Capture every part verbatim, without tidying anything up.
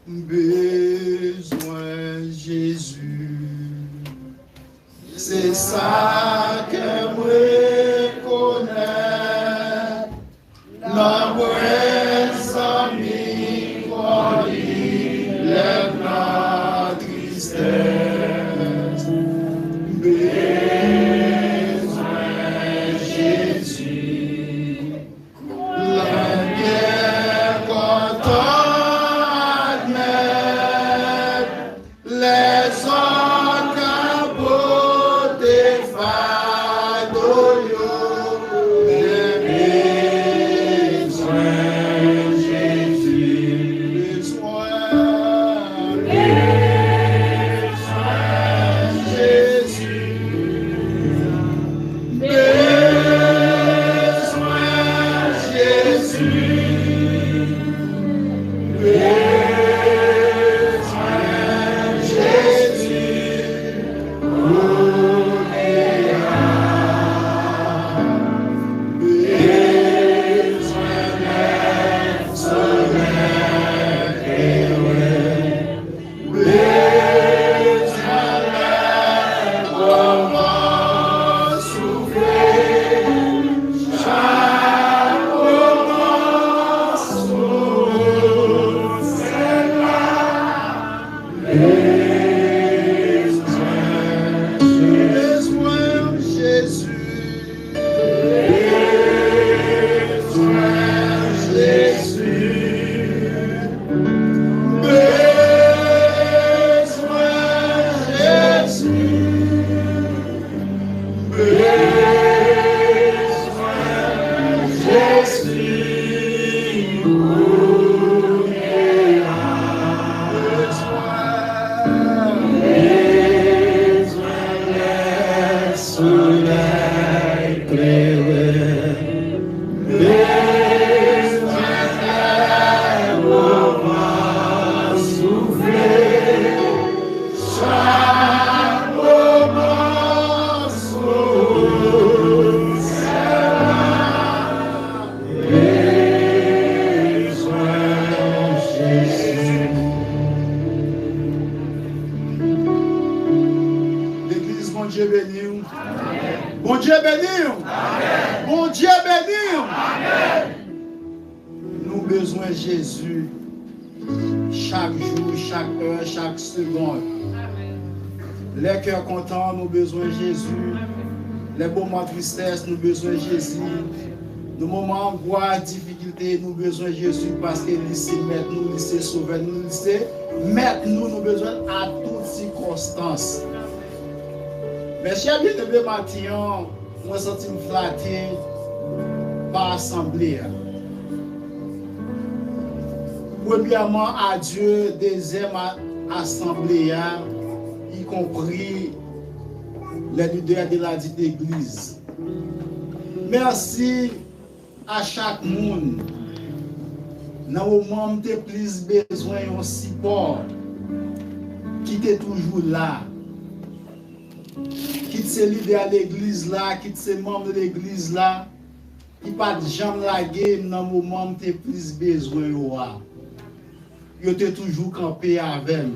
M bezwen Jezi. Se sa kè m rekonèt. Nan bwè zanmi kò li lè m nan tristès. M bezwen Jezi. Lè m byen kontan admèt. Lèzòt ka pote fado yo, men bezwen Jezi. Bezwen, bezwen Jezi. Bezwen Jezi. Bezwen Jezi. Bezwen Jezi. Bezwen Jezi. Bezwen Jezi. Solèy klere, bezwen lè moman soufle, chak moman sou sèl la. Bezwen Jezi. Legliz, Bondye beni w. Bondye beni w. Bondye beni w. Nou bezwen Jezi. Chak jou, chak è, chak segonn. Lè kè kontan, nou bezwen Jezi. Lè moman tristès, nou bezwen Jezi. Nan moman angwas, difikilte, nou bezwen Jezi paske li se mèt nou, li se sovè nou, li se mèt nou, nou bezwen l a tout sikonstans. Mèsi byeneme, maten an, mwen santi m flate pa asanble a. Premyèman, a Dye, dezyèm, a asanble a, ikonpri lè lidè de ladit legliz. Mèsi a chak moun. Nan moman m te plis bezwen yon sipò, ki te toujou la. Kit se lidè legliz la, kit se manm legliz la, ki pa t janm lage m nan moman m te plis bezwen yo a. Yo te toujou kanpe avè m.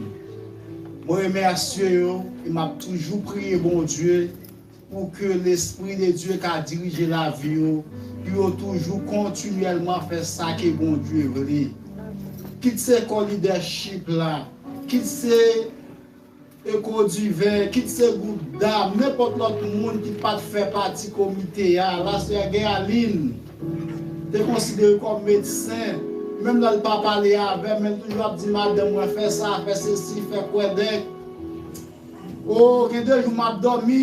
Mwen remèsye yo e m ap toujou priye Bondye pou ke Lespri de Dye ka dirije lavi yo, pou yo toujou kontinyèlman fè sa ke Bondye vle. Kit se kò lidèchip la, kit se Eko Diven, kit se gwoup dam, nenpòt lòt moun ki pa t fè pati komite a, la sè Guerline te konsidere kòm medsen, menm lè l pa pale avè m, men l toujou ap di madanm mwen, fè sa, fè sesi, fè kwèdèk. O, gen de jou m ap dòmi,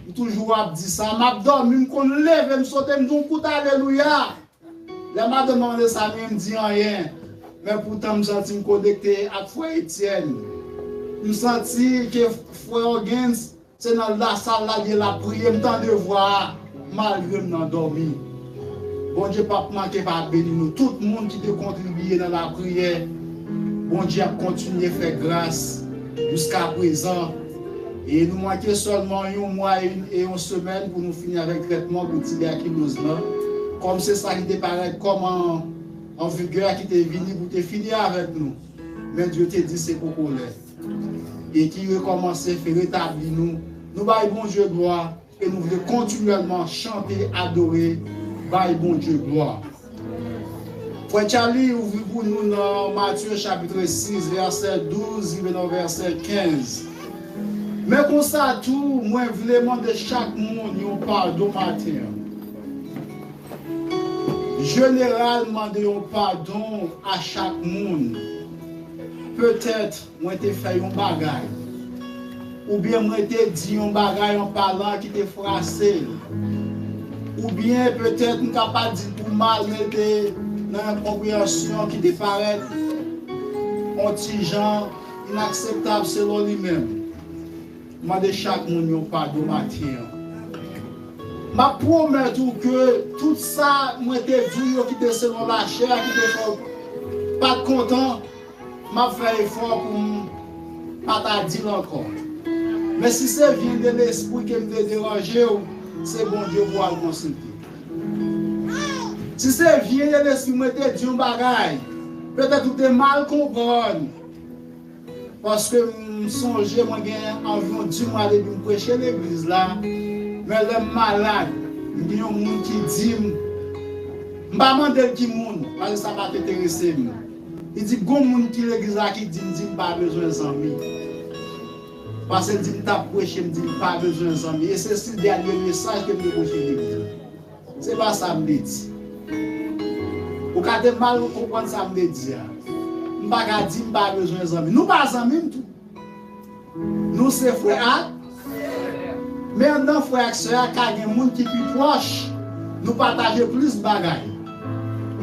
m toujou ap di sa, m ap dòmi, m konn leve, m sote, m di yon kout alelouya. Lè madanm nan mande sa, m di anyen. Men poutan m santi m konekte ak frè Etienne. M santi ke frè Orgens se nan lasal la l ye, l ap priye, m tande vwa a, malgre m nan dòmi. Bondye p ap manke pa beni nou. Tout moun ki te kontribiye nan lapriyè, Bondye ap kontinye fè gras jiskaprezan. E nou manke sèlman yon mwa e yon, e yon semèn pou nou fini avèk trètman pou tibikiloz lan. Kòm se sa ki te parèt kòm an, an vigè ki te vini pou te fini avèk nou. Men Dye te di se poko lè. E ki rekòmanse, fè retabli nou. Nou bay Bondye glwa e nou vle kontinyèlman chante, adore, bay Bondye glwa. Frè Charlie ouvri pou nou nan Matye chapit sis, vèsè douz rive nan vèsè kenz. Men konsa tou, mwen vle mande chak moun yon padon maten an. Jeneral mande yon padon a chak moun. Petèt, mwen te fè yon bagay. Oubyen mwen te di yon bagay an palan ki te frase l. Oubyen petèt m ka pa di l pou mal, men l te nan yon konpreyansyon ki te parèt yon ti jan inakseptab selon li menm. Mande chak moun yon padon maten an. M ap pwomèt ou ke tout sa mwen te di w yo ki te selon lachè a, ki te fè w pa t kontan, m ap fè efò pou m pa ta di l ankò. Men si se vyen de lespri ke m te deranje w, se Bondye pou w al konsilte. Si se vyen de lespri mwen te di yon bagay, petèt ou te mal konprann. Paske m sonje mwen gen anviwon dis mwa depi m preche legliz la, men lè m malad, m gen yon moun ki di m, m pa mande l ki moun, paske sa pa t enterese m. Li di, "Gon moun ki legliz la ki di m, di m pa bezwen zanmi." Paske l di m t ap preche, m di m pa bezwen zanmi. E se sis dènye mesaj ke m te preche legliz la. Se pa sa m te di. Ou ka te mal konprann sa m te di a. M pa ka di m pa bezwen zanmi. Nou pa zanmi m tou. Nou se frè ak. Men anndan frè ak sè a ka gen moun ki pi pwòch. Nou pataje plis bagay.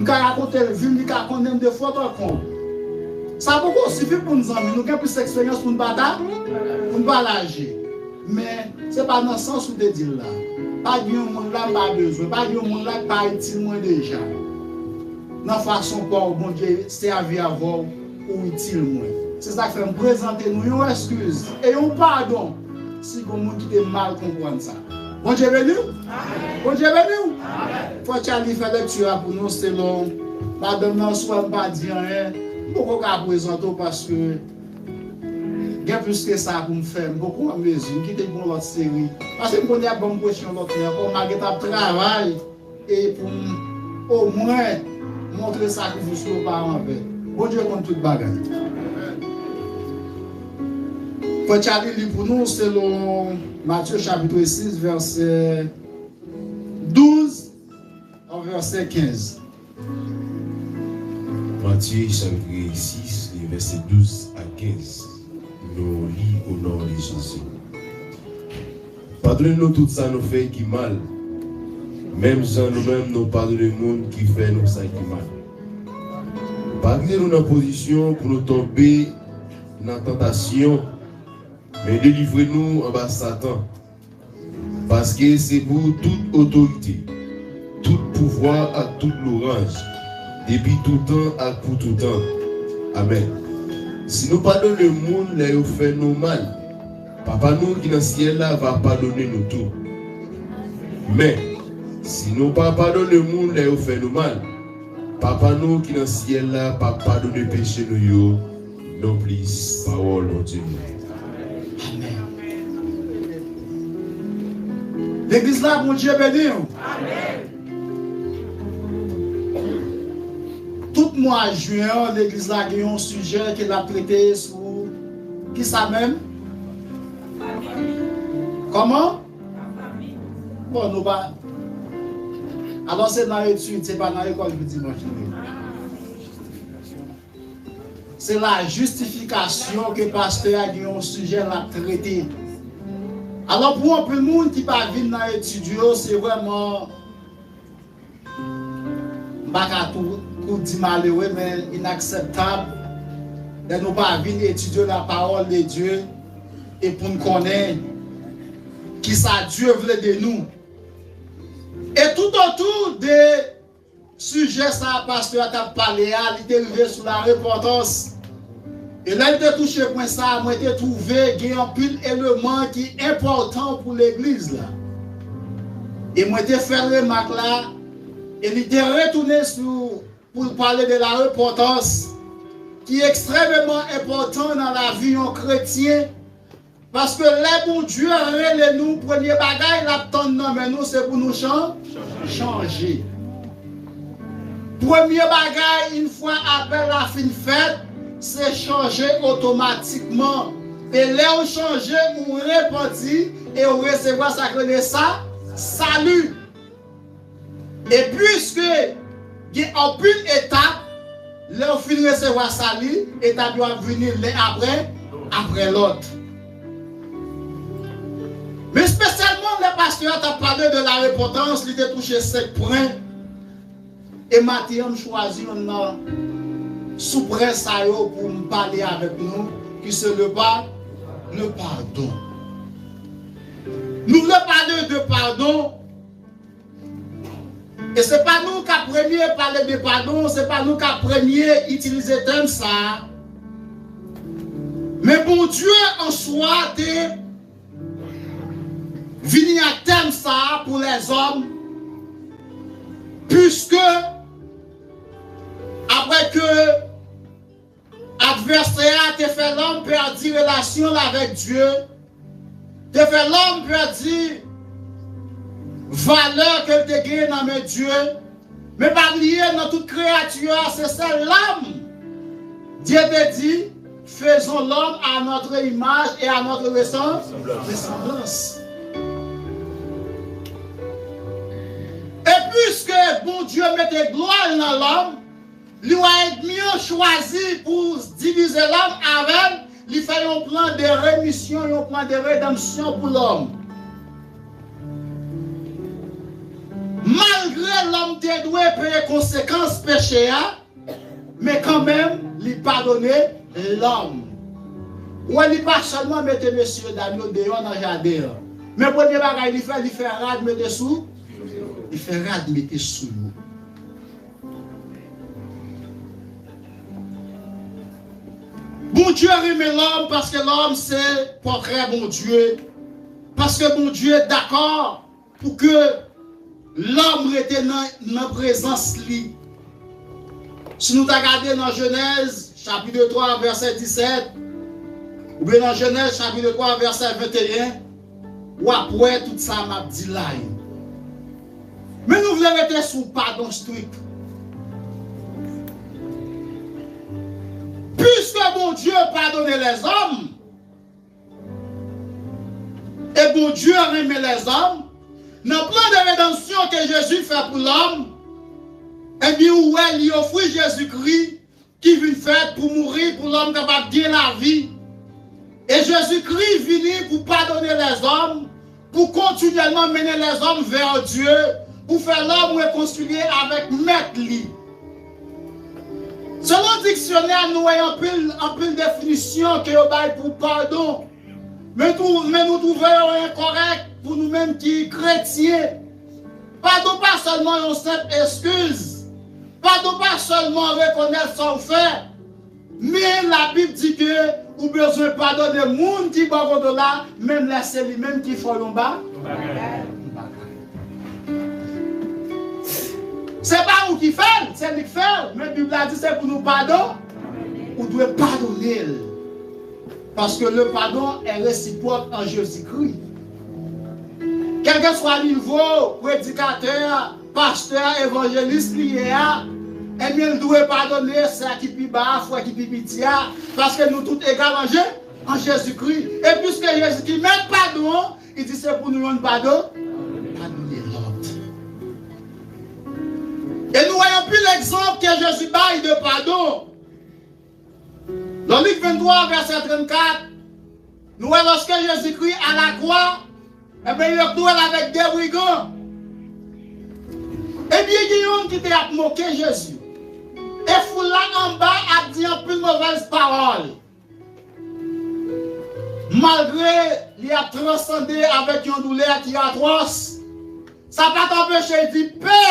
M ka rakonte l vi m, li ka konnen m de fòt an konm. Sa poko sifi pou n zanmi. Nou gen plis eksperyans pou n pata-, pou n pataje. Men, se pa nan sans ou te di l la. Pa gen yon moun la m pa bezwen. Pa gen yon moun la k pa itil mwen deja. Nan fason pa w, Bondye sèvi avè w, ou itil mwen. Se sa k fè m prezante nou yon eskiz e yon padon si gon moun ki te mal konprann sa. Bondye beni w. Bondye beni w. Fò Charlie fè lekti a pou nou selon madanm nan, swa m pa di anyen, m poko ka prezante w paske gen plis ke sa pou m fè, m poko an mezi, m kite pou yon lòt seri. Paske m konnen y ap ban m preche yon lòt nèg ankò, m a gentan ap travay e pou m omwen montre sakrifis yo pa anven. Bondye konn tout bagay. Frè Charlie li pou nou selon Matye chapit sis, vèsè douz an vèsè kenz. Matye chapit sis, vèsè douz a kenz. Nou li o non de Jezi. Padone nou tout sa nou fè ki mal, menm jan nou menm nou padone moun ki fè nou sa ki mal. Pa kite nou nan pozisyon pou nou tonbe nan tantasyon, men delivre nou anba Satan. Paske se pou tout otorite, tout pouvwa ak tout lwanj, depi toutan ak pou toutan. Amèn. Si nou padone moun lè yo fè nou mal, Papa nou ki nan syèl la va padone nou tou. Men, si nou pa padone moun lè yo fè nou mal, Papa nou ki nan syèl la p ap padone peche nou yo nonplis. Pawòl Bondye nou. Amèn. Legliz la, Bondye beni w. Tout mwa jen an, legliz la gen yon sijè ke l ap trete sou kisa menm? Kòman? Bon, nou pa. Alò, se nan etid, se pa nan lekòl pou dimanch nou ye. Se la jistifikasyon ke pastè a gen yon sijè l ap trete. Alò, pou anpil moun ki pa vin nan etid yo, se vrèman, m pa ka tou, tou di malere, men inakseptab lè nou pa vin etidye la parole de Dieu e pou n konnen kisa Dye vle de nou. E tout otou de sijè sa a pastè a t ap pale a, li te rive sou la repantans. E lè l te touche pwen sa a, mwen te twouve gen anpil eleman ki enpòtan pou legliz la. E mwen te fè l remak la, e li te retounen sou, pou l pale de la repantans. ki ekstrèmeman enpòtan nan lavi yon kretyen, paske lè Bondye rele nou, premye bagay l ap tann nan men nou, se pou nou chan-, chanje. Premye bagay, yon fwa apèl la fin fèt, se chanje otomatikman. E lè w chanje, ou repanti e w resevwa sa k rele sa, sali. E piske gen anpil etap, lè w fin resevwa sali, etap yo ap vini len apre, apre lòt. Men espesyalman lè pastè a t ap pale de la repantans, li te touche senk pwen. E maten an, m chwazi youn nan sou pwen sa yo pou m pale avèk nou, ki se le pa-, le pardon. Nou vle pale de padon, e se pa nou k ap premye pale de padon, se pa nou k ap premye itilize tèm sa a. Men Bondye an swa te vini ak tèm sa a pou lèzòm, piske apre ke advèsè a te fè lòm pèdi relasyon l avèk Dye, te fè lòm pèdi valè ke l te genyen nan men Dye. Men pa bliye, nan tout kreyati a, se sèl lòm Dye te di, faisons l'homme à notre image et à notre ressemblance. E piske Bondye mete glwa l nan lòm, li wè ènmi an chwazi pou divize lòm avè l, li fè yon plan de remisyon, yon plan de redanmsyon pou lòm. Malgre lòm te dwe peye konsekans peche a, men kanmenm, li padone lòm. Ou wè, li pa sèlman mete mesye dam yo deyò nan jaden an. Men premye bagay li fè, li fè rad mete sou, li fè rad mete sou yo. Bondye renmen lòm paske lòm se pòtrè Bondye. Paske Bondye dakò pou ke lòm rete nan, nan prezans li. Si nou ta gade nan Jenèz, chapit twa, vèsè disèt, oubyen nan Jenèz, chapit twa, vèsè venteyen, w ap wè tout sa m ap di la yo. Men nou vle rete sou padon strik. Piske Bondye padone lèzòm, e Bondye renmen lèzòm, nan plan de redanmsyon ke Jezi fè pou lòm, ebyen, ou wè, li ofri Jezikri ki vin fèt pou mouri, pou lòm kapab gen lavi. E Jezikri vini pou padone lèzòm, pou kontinyèlman mennen lèzòm vè Dye, pou fè lòm rekonsilye avèk Mèt li. Selon diksyonè, nou wè anpil, anpil definisyon ke yo bay pou padon. Men twou-, men nou twouve yo enkòrèk pou nou menm ki kretyen. Padon pa sèlman yon senp eskiz. Padon pa sèlman rekonèt sa w fè. Men Labib di ke ou bezwen padone moun ki bò kote w la, menm lè se li menm ki fè w yon ba-, yon bagay. Se pa ou ki fè l, se li k fè l. Men Bib la di se pou nou padon-, ou dwe padone l. Parce que le pardon est réciproque en Jésus-Christ. Kèlkeswa nivo predikatè, pastè, evanjelis li ye a, ebyen, l dwe padone sè ki pi ba a, frè ki pi piti a, paske nou tout egal an Je-, an Jezikri. E piske Jezi ki mèt padon an, li di se pou nou youn padon-, padone lòt. E nou wè anpil egzanp ke Jezi bay de padon. Nan Lik venntwa, vèsè trannkat, nou wè lòske Jezikri alakwa, ebyen, yo klouwe l avèk de brigan. Ebyen, gen youn ki te ap moke Jezi. E foul la anba ap di anpil movèz pawòl. Malgre li ap transande avèk yon doulè ki atwòs, sa pa t anpeche l di, Pè,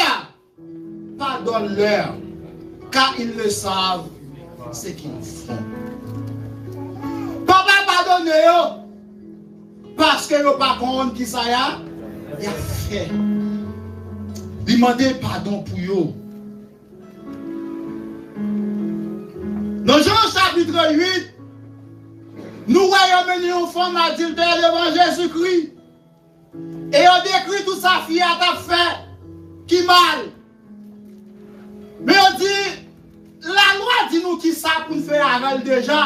pardonne-leur, car ils ne savent ce qu'ils font. Papa, padone yo, paske yo pa konn kisa y ap, y ap fè. Li mande padon pou yo. Nan Jan chapit uit, nou wè yo mennen yon fanm adiltè devan Jezikri. E yo dekri tout sa fi a t ap fè ki mal. Men yo di, lalwa di nou ki sa pou n fè avè l deja.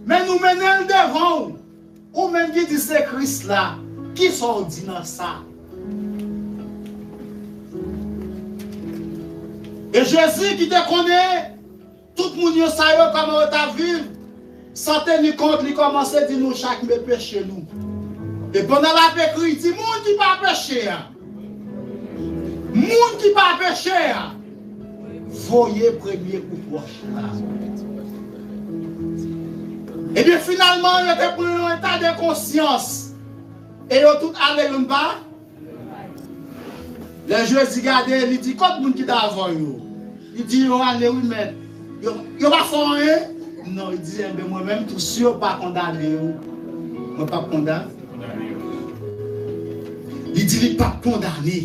Men nou mennen l devan w. Ou menm ki di se Kris la, kisa w di nan sa? E Jezi ki te konnen tout moun yo sa yo kòman yo t ap viv, san teni kont, li kòmanse di nou chak men peche nou. E pandan l ap ekri, li di moun ki pa peche a, moun ki pa peche a, voye premye kou pwòch la. Ebyen, finalman, yo te pran yon eta de konsyans. E yo tout ale, youn pa. Lè Jezi gade, li di, kot moun ki t avè w yo? Li di, yo ale, wi, mèt. Yo, yo pa fè w anyen? Non, li di, enben, mwen menm tou, si yo pa kondane yo, mwen p ap kondane. Li di, li p ap kondane.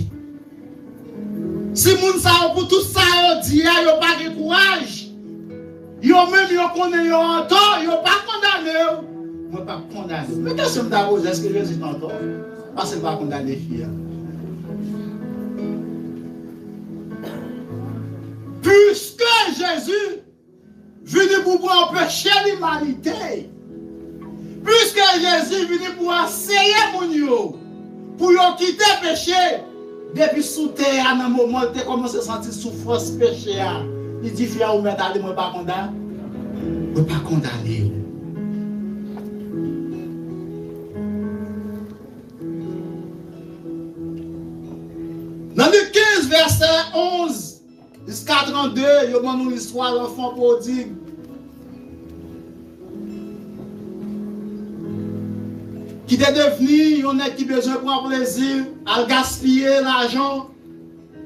Si moun sa yo, pou tout sa yo di a, yo pa gen kouraj, yo menm yo konnen yo antò, yo pa kondane w, mwen p ap kondane w. Men kesyon m ta poze, èske Jezi t antò? Paske l pa kondane fi a. Piske Jezi vini pou pran peche limanite. Piske Jezi vini pou anseye moun yo, pou yo kite peche, depi sou tè a, nan moman l te kòmanse santi soufrans peche a, li di fi a, ou mèt ale, mwen pa konda-, mwen pa kondane w. Nan Lik kenz, vèsè onz, jiska trannde, yo ban nou listwa lanfan pwodig ki te devni yon nèg ki bezwen pran plezi, al gaspiye lajan.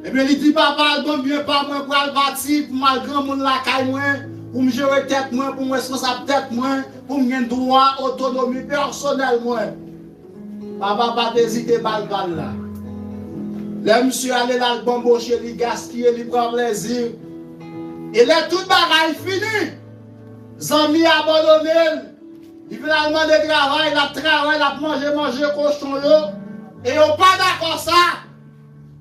Ebyen, li di, papa, al ban m byen pa mwen, pral pati, pou m al granmoun lakay mwen, pou m jere tèt mwen, pou m responsab tèt mwen, pou m gen dwa otonomi pèsonèl mwen. Papa pa t ezite ba l pa l la. Lè misye ale, l al banboche, li gaspiye, li pran plezi. E lè tout bagay fini, zanmi abandone l. Li vin al mande travay, l ap travay, l ap manje, manje kochon yo. E yo pa dakò sa.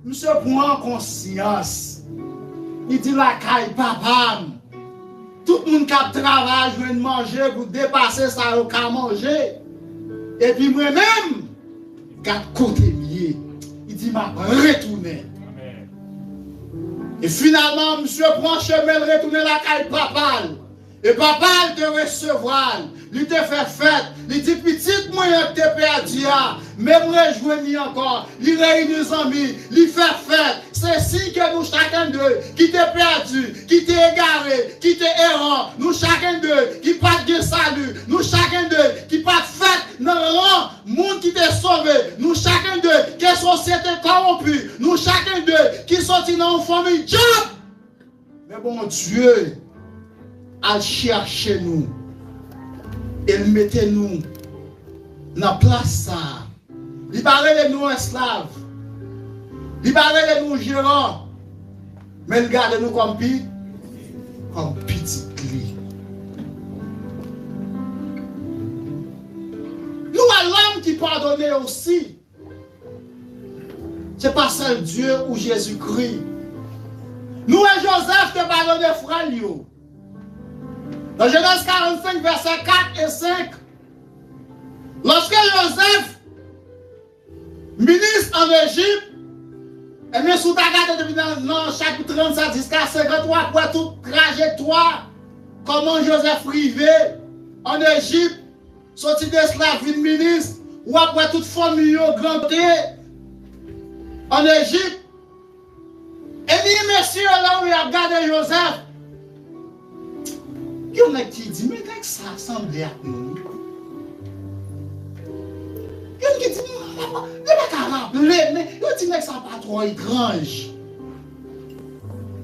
Misye pran konsyans. Li di, lakay papa m, tout moun k ap travay jwenn manje pou depase sa yo ka manje. Epi mwen menm, gad kote m ye. Li di, m ap retounen. E finalman, misye pran chemen l retounen lakay papa l. E papa l te resevwa l, li te fè fèt, li di, pitit mwen an k te pèdi a, men m rejwenn li ankò. Li reyini zanmi, li fè fèt. Se siy ke nou chakennde ki te pèdi, ki te egare, ki te eran, nou chakennde ki pa t gen sali, nou chakennde ki pa t fèt nan ran moun ki te sove, nou chakennde ke sosyete kòwonpi, nou chakennde ki soti nan yon fanmi djab. Men Bondye al chèche nou e l mete nou nan plas sa a. Li pa rele nou esklav. Li pa rele nou jeran. Men l gade nou kòm pi, kòm pitit li. Nou wè lòm ki padone osi. Se pa sèl Dye ou Jezikri. Nou wè Jozèf te padone frè l yo. Nan Jenèz karannsenk, vèsè kat e senk, lòske Jozèf minis ann Ejip, ebyen, si w ta gade depi nan, nan chapit trannsèt jiska senkant, w ap wè tout trajektwa, kòman Jozèf rive ann Ejip, soti de esklav vin minis, w ap wè tout fanmi yo grande ann Ejip. Ebyen, mesye yo, lè w ap gade Jozèf, yon nèg ki di, men nèg sa sanble ak nou wi. Youn ki di, m pa, m pa ka raple, men yo di nèg sa pa twò etranj.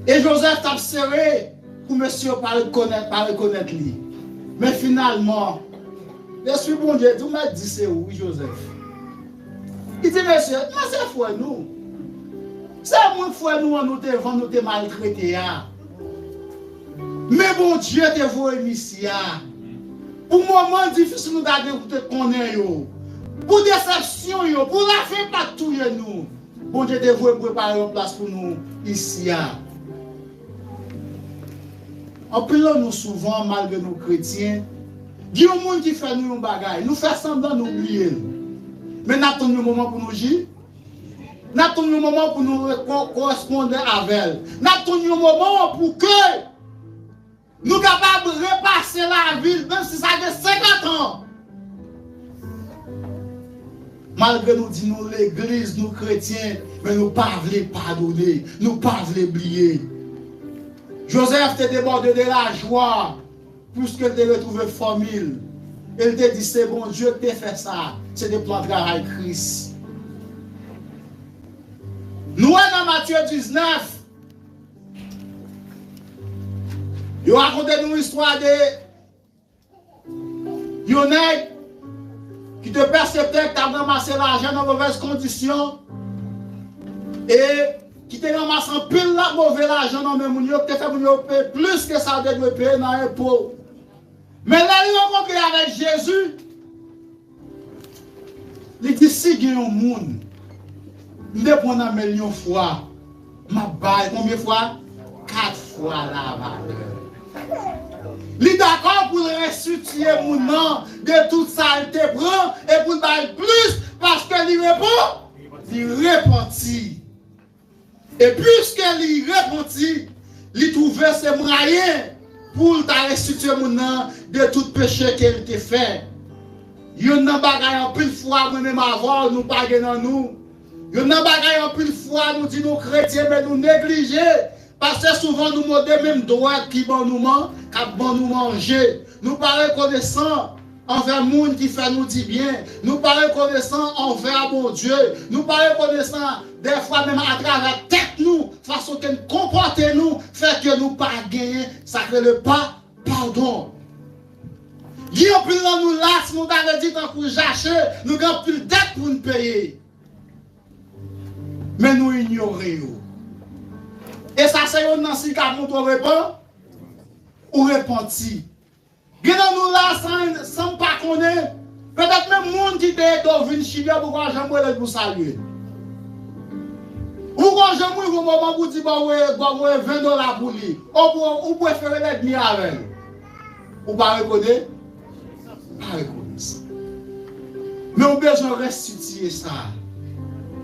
E Jozèf t ap sere pou mesye yo pa rekonèt, pa rekonèt li. Men finalman, Lespri Bondye di, w mèt di se ou wi, Jozèf. Li di, mesye, mwen se frè nou. Se mwen frè nou an nou te vann, nou te maltrete a. Men Bondye te voye m isi a. Pou moman difisil nou ta gen pou te konnen yo. Pou desepsyon yo. Pou lafen pa t touye nou. Bondye te voye m prepare yon plas pou nou isi a. Anpil nan nou souvan, malgre nou kretyen, gen yon moun ki fè nou yon bagay. Nou fè sanblan nou bliye l. Men n ap tann yon moman pou nou ji. N ap tann yon moman pou nou re-, ko-, koresponde avè l. N ap tann yon moman pou ke nou kapab repase lavi l, menm si sa gen senkant an. Malgre nou di nou legliz, nou kretyen, men nou pa vle padone, nou pa vle bliye. Jozèf te debòde de lajwa, piske l te retwouve fanmi l. E l te di, se Bondye ki te fè sa, se te plan travay Kris. Nou wè nan Matye diznèf, yo rakonte nou istwa de yon nèg ki te pèsepte, ki t ap ranmase lajan nan movèz kondisyon, e ki te ranmase anpil la, move lajan nan men moun yo, ki te fè moun yo peye plis ke sa yo te dwe peye nan enpo. Men lè li rankontre avèk Jezi, li di, si gen yon moun m te pran nan men l yon fwa, m ap ba l konbyen fwa? Kat fwa lavalè. Li dakò pou l restitiye moun nan de tout sa l te pran e pou l ba l plis paske li repan-, li repanti. E piske li repanti, li twouve se mwayen pou l ta restitiye moun nan de tout peche ke l te fè. Youn nan bagay anpil fwa mwen menm avè w nou pa gen nan nou. Youn nan bagay anpil fwa nou di nou kretyen men nou neglije. Paske souvan nou mande menm dwèt ki ban nou man-, k ap ban nou manje. Nou pa rekonesan anvè moun ki fè nou dibyen. Nou pa rekonesan anvè Bondye. Nou pa rekonesan dèfwa menm atravè tèt nou, fason ke n konpòte nou, fè ke nou pa genyen sa k rele pa-, padon. Gen anpil nan nou la, si nou ta redi tankou Zache, nou gen anpil dèt pou n peye. Men nou inyore yo. E sa se youn nan siy k ap montre w repan-, ou repanti. Gen nan nou la, san, san m pa konnen, petèt menm moun ki te ede w vin chita, ou poko janm rele l pou salye l. Ou poko janm rive yon moman pou di, bon, voye, bon, voye ven dola pou li. Ou, ou, ou prefere lènmi avè l. Ou pa rekone-, pa rekonesan. Men ou bezwen restitiye sa.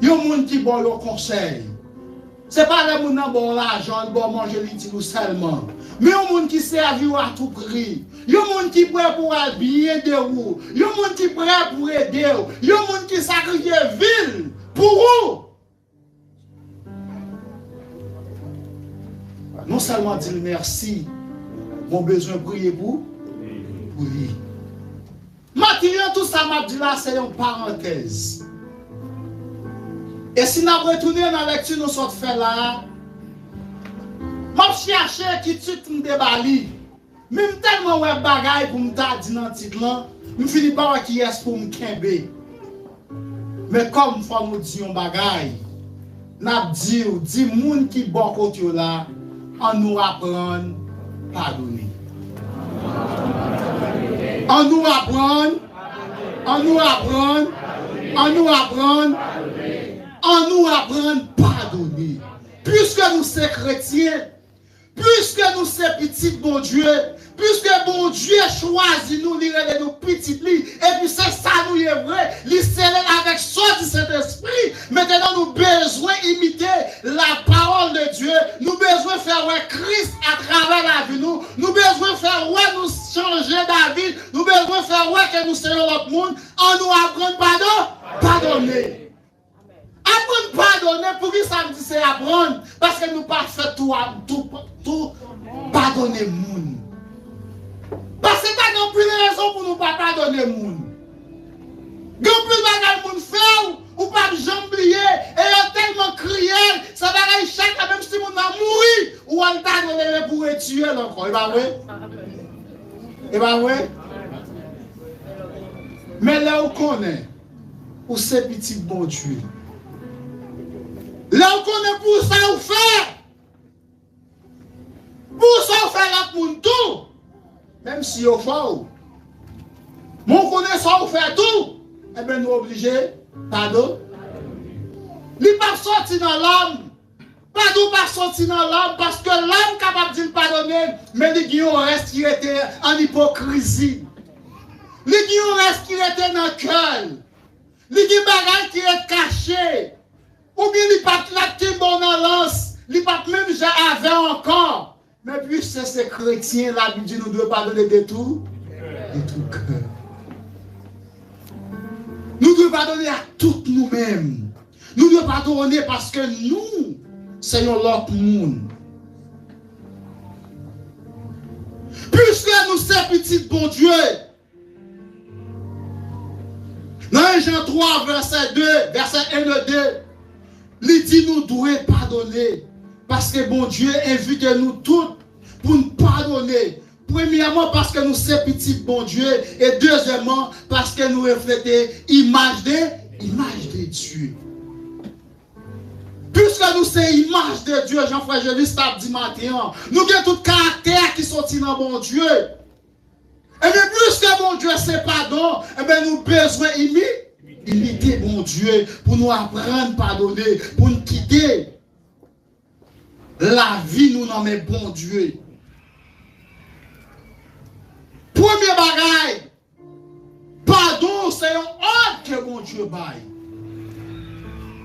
Yon moun ki ba w yon konsèy, se pa lè moun nan ba w lajan, li ba w manje, li itil ou sèlman. Men yon moun ki sèvi w a tou pri. Yon moun ki prè pou al byen de ou. Yon moun ki prè pou ede w. Yon moun ki sakrifye vi l pou ou. Non sèlman di l mèsi, men w bezwen priye pou, pou li. Maten an, tout sa m ap di la, se yon parantèz. E si n ap retounen nan lèkti nou sot fè la a, m ap chache ki tit m te ba li. Men m tèlman wè bagay pou m ta di nan tit lan, m fini pa wè kiyès pou m kenbe. Men kòm fò nou di yon bagay, n ap di w, di moun ki bò kote w la, annou aprann padone. Annou aprann, annou aprann, annou aprann, annou aprann padone. Piske nou se kretyen, piske nou se pitit Bondye, piske Bondye chwazi nou, li rele nou pitit li, epi se sa nou ye vre, li sele n avèk so di Sentespri. Mentnan nou bezwen imite la parole de Dieu, nou bezwen fè wè Kris atravè lavi nou, nou bezwen fè wè nou chanje David, nou bezwen fè wè ke nou se yon lòt moun. Annou aprann padon, padone. Aprann padone, poukisa m di se aprann? Paske nou pa fèt tou, tou, tou padone moun. Paske ta gen anpil rezon pou nou pa padone moun. Gen anpil bagay moun fè w, ou p ap janm bliye, e yo tèlman kriyèl, se bagay chak la, menm si moun nan mouri, ou wè l ta dwe leve pou retire l ankò, e pa vre? E pa vre? Men lè w konnen ou se pitit Bondye, lè w konnen pou sa w fè, pou sa w fè l ap moun tou, menm si yo fè w. Men w konnen sa w fè tou, enben nou oblije padone. Li p ap soti nan lòm. Padon pa soti nan lòm, paske lòm kapab di l padone, men li gen yon rès ki rete ann ipokrizi. Li gen yon rès ki rete nan kè l. Li gen bagay ki ret kache. Oubyen li pa t la kenbe w nan lans, li pa t menm jan avè w ankò. Men piske se kretyen, Labib di nou dwe padone de tou, de tou kè. Nou dwe padone ak tout nou menm. Nou dwe padone paske nou se yon lòt moun. Piske nou se pitit Bondye, nan en Jan twa, vèsè de, vèsè en e de, li di nou dwe padone. Paske Bondye envite nou tout pou n padone. Premyèman, paske nou se pitit Bondye, e dezyèmman, paske nou reflete imaj de, imaj de Dye. Piske nou se imaj de Dye, jan frè Jevis t ap di maten an, nou gen tout karaktè ki soti nan Bondye. Ebyen, piske Bondye se padon, ebyen, nou bezwen imi-, imite Bondye pou nou aprann padone, pou n kite lavi nou nan men Bondye. Premye bagay, padon se yon òd ke Bondye bay.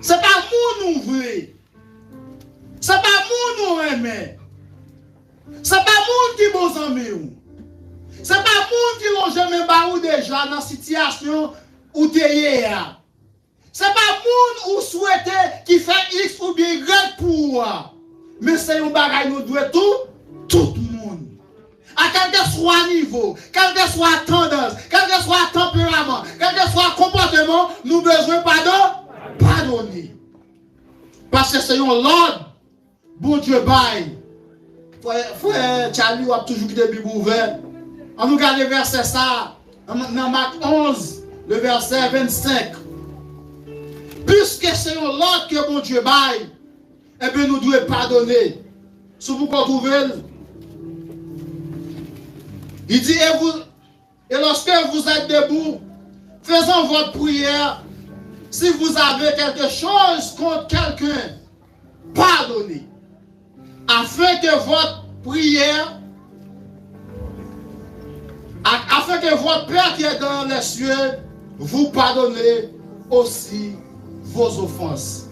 Se pa moun ou vle. Se pa moun ou renmen. Se pa moun ki bon zanmi w. Se pa moun ki lonje men ba ou deja nan sitiyasyon ou te ye a. Se pa moun ou swete ki fè X oubyen Y pou ou a. Men se yon bagay nou dwe tou, tout moun. A kèlkeswa nivo, kèlkeswa tandans, kèlkeswa tanperaman, kèlkeswa konpòteman, nou bezwen padon, padone. Paske se yon lòd Bondye bay. Frè, frè Charlie, w ap toujou kite Bib ouvè. Ann nou gade vèsè sa a, nan, nan Mak onz, le vèsè vennsenk. Piske se yon lòd ke Bondye bay, enben, nou dwe padone. Si w poko twouve l, li di, et vous, et lorsque vous êtes debout, faisant votre prière, si vous avez quelque chose contre quelqu'un, pardonnez, afin que votre prière, a-, afin que votre Père qui est dans les cieux vous pardonne aussi vos offenses.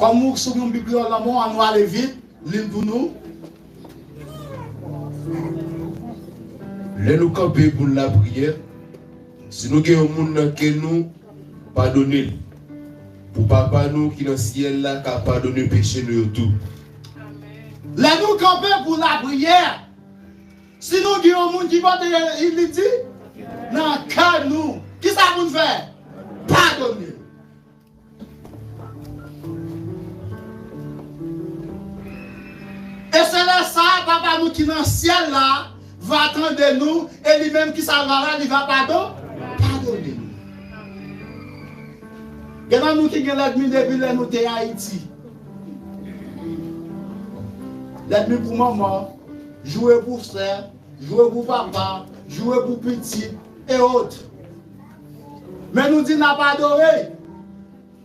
Kòm ou sou yon Bib nan men w, ann nou ale vit, li l pou nou. Lè nou kanpe pou n lapriyè, si nou gen yon moun nan kè nou, padone l, pou Papa nou ki nan syèl la ka padone peche nou yo tou. Lè nou kanpe pou lapriyè, si nou gen yon moun ki pote ininikite nan kè nou, kisa pou n fè? Padone l. E se lè sa a, Papa nou ki nan syèl la va tande nou, e li menm ki sa l va fè, li va padon, padone nou. Gen nan nou ki gen lènmi depi lè nou te Ayiti. Lènmi pou manman, joure pou sè, joure pou papa, joure pou pitit, e ot. Men nou di n ap adore.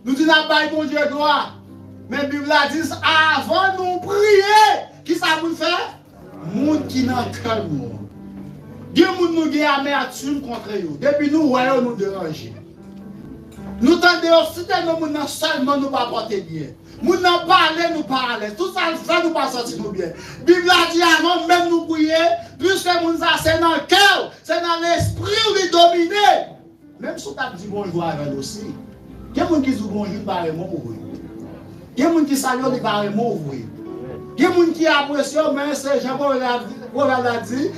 Nou di n ap bay Bondye glwa. Men Bib la di, avan nou priye, kisa pou n fè? Moun ki nan kè nou an. Gen moun nou gen amètim kont yo. Depi nou wè yo, nou deranje. Nou tande yo site non moun nan sèlman, nou pa pote byen. Moun nan pale, nou pa alèz. Tout sa l fè, nou pa santi nou byen. Bib la di, avan menm nou priye, piske moun sa se nan kè w, se nan lespri w li domine. Menm si w t ap di bonjou avè l osi, gen moun ki di w bonjou, li pa renmen w vre. Gen moun ki salye w, li pa renmen w vre. Gen moun ki apresye w, men se jan pwovèb la di, pwovèb la di,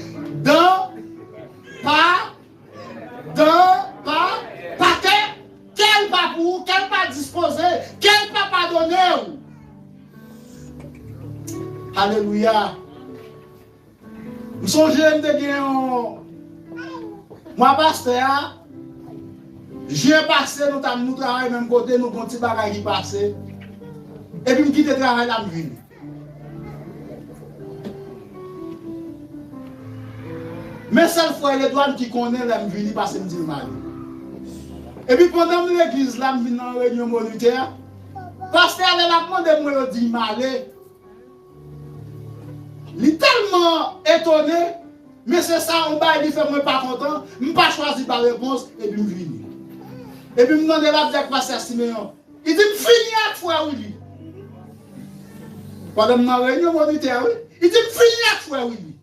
dan pa, dan pa, pa kè, kè l pa pou ou, kè l pa dispoze, kè l pa padone w. Alelouya. M sonje m te gen yon mwa pastè a, jen pase, nou t ap, nou travay menm kote, nou gon ti bagay ki pase. Epi m kite travay la, m vini. Men sèl frè Ledwàn ki konnen lè m vini, paske m di l m ale. Epi pandan m legliz la, m vin nan reyinyon monitè, pastè a, lè l ap mande m mwen, yo di m ale. Li tèlman etone, men se sa yon bagay li fè mwen pa kontan, m pa chwazi ba repons, epi m vini. Epi m tande l ap di ak pastè Simeyon, li di m fini ak frè Willy. Pandan m nan reyinyon monitè, wi. Li di m fini ak frè Willy.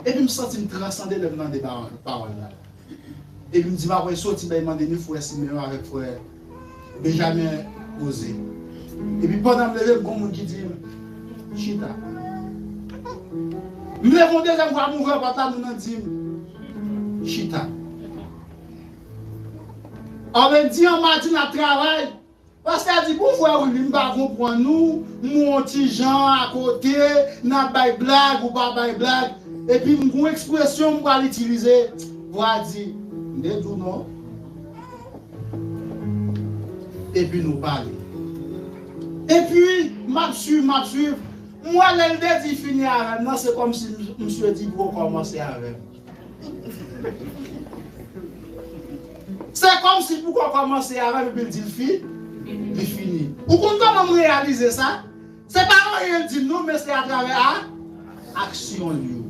Epi m santi m transande lè m tande pawòl, pawòl la. Epi m di m apre soti bay mande ni frè Simeyon avèk frè Benjamin José. Epi pandan m leve, m gon moun ki di m chita. M leve yon dezyèm fwa, m ouvè pòt la, moun nan di m chita. An lendi, an madi, n ap travay. Pastè a di, bon, frè Willy, m pa konprann ou, m wè yon ti jan akote, n ap bay blag, ou pa bay blag. Epi m gon ekspresyon m pral itilize. Vwa di, m te di w non. Epi nou pale. Epi, m ap swiv, m ap swiv. M wè lè l te di fini avè m nan, se kòmsi m- misye di poko kòmanse avè m. Se kòmsi poko kòmanse avè m epi l di l fi, li fini. Ou konn kòman m reyalize sa? Se pa anyen l di m non, men se atravè a- aksyon l yo.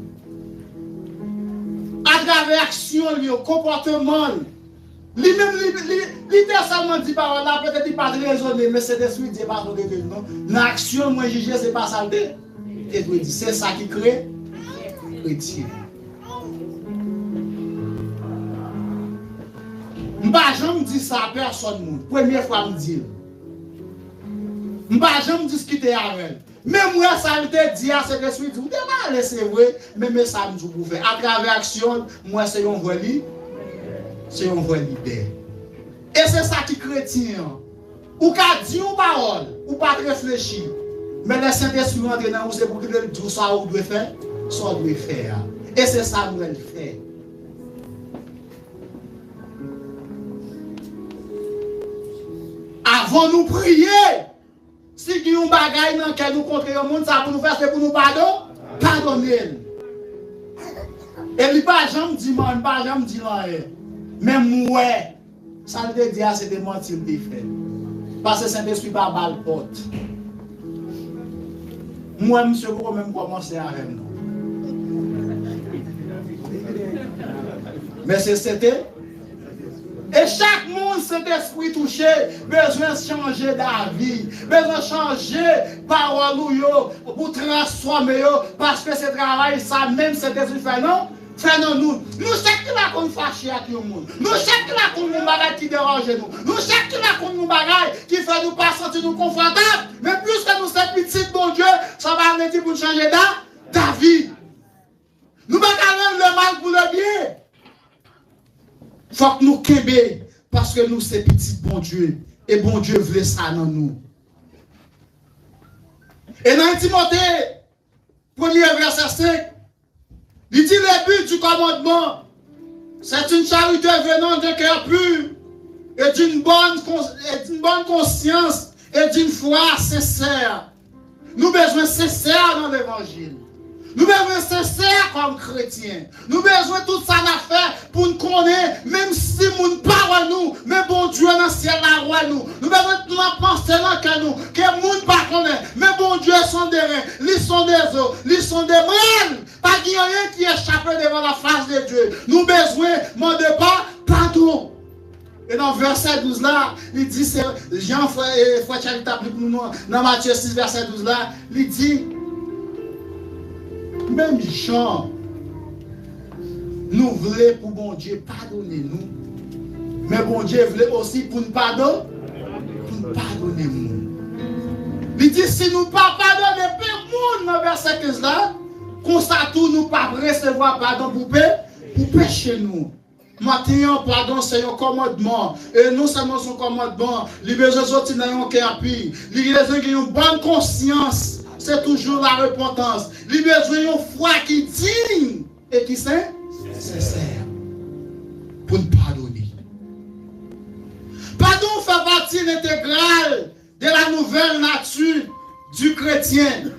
Atravè aksyon l yo, konpòteman l. Li menm, li, li, li te sèlman di pawòl la, petèt li pa t rezone, men Sentespri Dye pa t rete non. Nan aksyon l, mwen jije se pa sa l te, te dwe di. Se sa ki kre-, kretyen. M pa janm di sa a pèsòn moun. Premye fwa m di l. M pa janm diskite avè l. Men m wè sa l te di a, Sentespri di, ou te pale, se vre, men, men sa m di w pou w fè. Atravè aksyon l, m wè se yon vrè li, se yon vrè lidè. E se sa ki kretyen an. Ou ka di yon pawòl, ou pa t reflechi. Men lè Sentespri rantre nan ou, se pou ki l di w sa ou dwe fè, sa w dwe fè a. E se sa m wè l fè. Avan nou priye, si gen yon bagay nan kè nou kontre yon moun, sa pou nou fè, se pou nou padon, padone l. E li pa janm di m, li pa janm di l anyen. Men m wè, sa l te di a, se te manti l te fè. Paske Sentespri pa ba l pòt. M wè misye poko menm kòmanse avè m non. Men se, se te E chak moun Sentespri touche bezwen chanje davi, bezwen chanje pawòl ou yo pou transfòme yo, paske se travay sa menm Sentespri fè nan, fè nan nou. Nou chak ki la konn fache ak yon moun. Nou chak ki la konn yon bagay ki deranje nou. Nou chak ki la konn yon bagay ki fè nou pa santi nou konfòtab. Men piske nou se pitit Bondye, sa pa vle di pou n chanje da, davi. Nou pa ka rann le mal pou le byen. Fòk nou kenbe, paske nou se pitit Bondye, e Bondye vle sa nan nou. E nan Timote, premye vèsè senk, li di, le but du commandement, c'est une charité venant d'un cœur pur et d'une bonne cons- et d'une bonne conscience et d'une foi sincère. Nou bezwen sensè nan levanjil. Nou bezwen sensè kòm kretyen. Nou bezwen tout sa n ap fè pou n konnen, menm si moun pa wè nou, men Bondye nan syèl la wè nou. Nou bezwen nan panse nan kè nou, ke moun pa konnen, men Bondye sonde ren, li sonde zo, li sonde mwen. Pa gen anyen ki echape devan la fas de Dye. Nou bezwen mande pa, padon. E nan vèsè douz la, li di se jan frè, e, frè Charles t ap li pou nou nan, nan Matye sis vèsè douz la, li di, menm jan nou vle pou Bondye padone nou, men Bondye vle osi pou n padon, pou n padone moun. Li di si nou pa padone pe moun nan vèsè kenz la, konsa tou nou p ap resevwa padon pou pe, pou peche nou. Maten an, padon se yon kòmandman. E non sèlman se yon kòmandman, li bezwen soti nan yon kè pi. Li bezwen gen yon bòn konsyans. Se toujou la repantans. Li bezwen yon fwa ki diy e ki sen, sensè pou n padone. Padon fè pati lentegral de la nouvelle nature du chrétien.